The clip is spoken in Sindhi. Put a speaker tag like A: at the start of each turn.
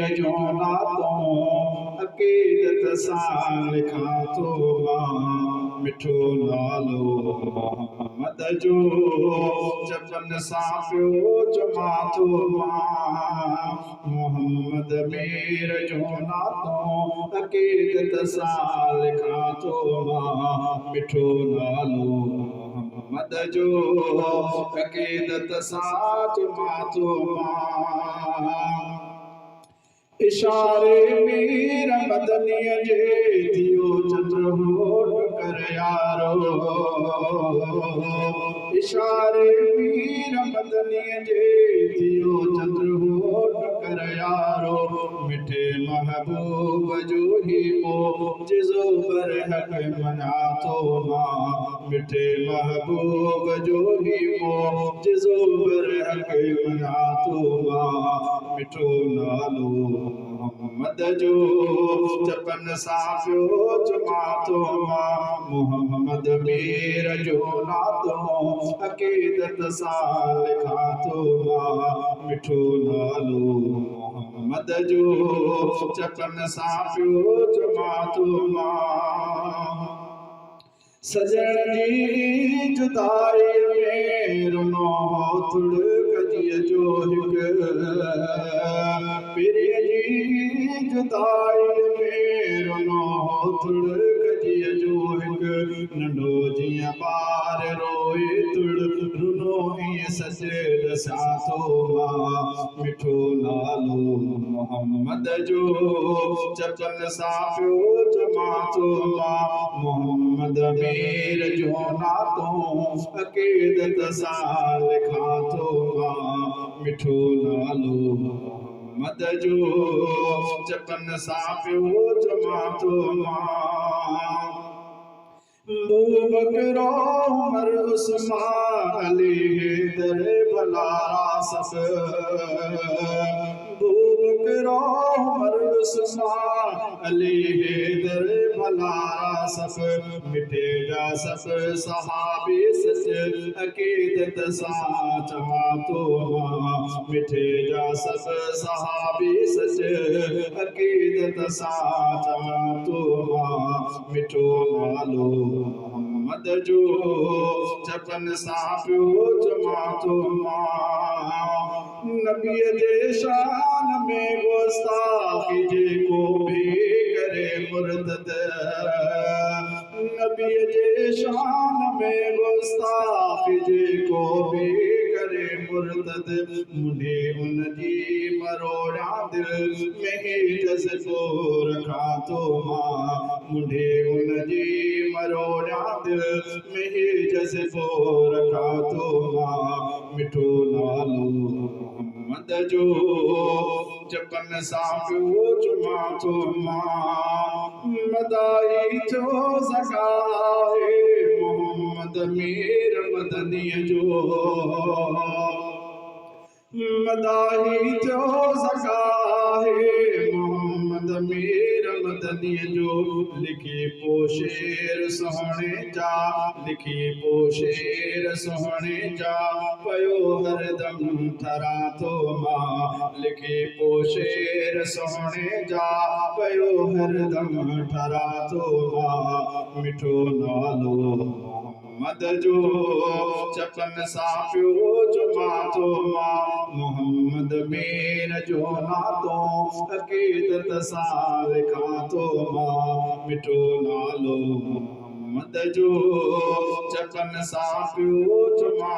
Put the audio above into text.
A: مير جو ناتو عقيدت سان لکان ٿو مان، مٺو نالو محمد جو چپن سان پيو چمان ٿو مان. محمد مير جو ناتو عقيدت سان لکان ٿو مان، مٺو نالو محمد جو عقيدت سان چمان ٿو مان. اشاري مير مدنيء جي ٿيو چنڊ هوٽ ڪر يارو، اشاري مير مدنيء جي ٿيو چنڊ هوٽ ڪر يارو. مٺي محبوب جو هي معجزو برحق مڃان ٿو مان، مٺي محبوب جو هي معجزو برحق مڃان ٿو مان. مٺو نالو محمد جو چپن سان پيو چمان ٿو مان. محمد مير جو ناتو عقيدت سان لکان ٿو مان، مٺو نالو محمد جو چپن سان پيو چمان ٿو مان. سڄڻ جي جدائيء ۾ رنو هو ٿڙ ڪجيء جو هڪ، پرينء جي جدائيء ۾ رنو هو ٿڙ ڪجيء جو هڪ. ننڍو جيئن ٻار روئي تڙ رنو ائين سچ ڏسان ٿو مان، مٺو نالو محمد جو چپن سان پيو چمان ٿو مان. محمد مير جو ناتو عقيدت سان لکان ٿو مان، مٺو نالو محمد جو چپن سان پيو چمان ٿو مان. ابوبڪر عمر عثمان علي حيدر ڀلارا سڀ، ابوبڪر عمر عثمان علي حيدر ڀلارا سڀ، مٺي جا سڀ صحابي سچ عقيدت سان چوان ٿو مان، مٺي جا سڀ صحابي سچ عقيدت سان چوان ٿو مان. مٺو نالو محمد جو چپن سان پيو چمان ٿو مان. نبيء جي شان ۾ گستاخي جيڪو به ڪري مرتد، نبيء جي شان ۾ گستاخي جيڪو به ڪري مرتد، منڍي ان جي مروڙيان دل ۾ هي جذبو رکان ٿو مان، منڍي ان جي مروڙيان دل ۾ هي جذبو رکان ٿو مان. مٺو نالو محمد جو چپن سان پيو چمان ٿو مان. مدائي ٿيو زڪا آهي محمد مير مدنيء جو، مداحي ٿيو زڪا آهي محمد مير مدنيء جو. لکي پو شعر سهڻي جا، لکي پو شعر سهڻي جا، پيو هردم ٺران ٿو مان. لکي پو شعر سهڻي جا، پيو هردم ٺران ٿو مان. مٺو نالو محمد جو چپن سان پيو چمان ٿو مان. محمد مير جو ناتو عقيدت سان لکان ٿو مان، مٺو نالو محمد جو چپن سان پيو چمان.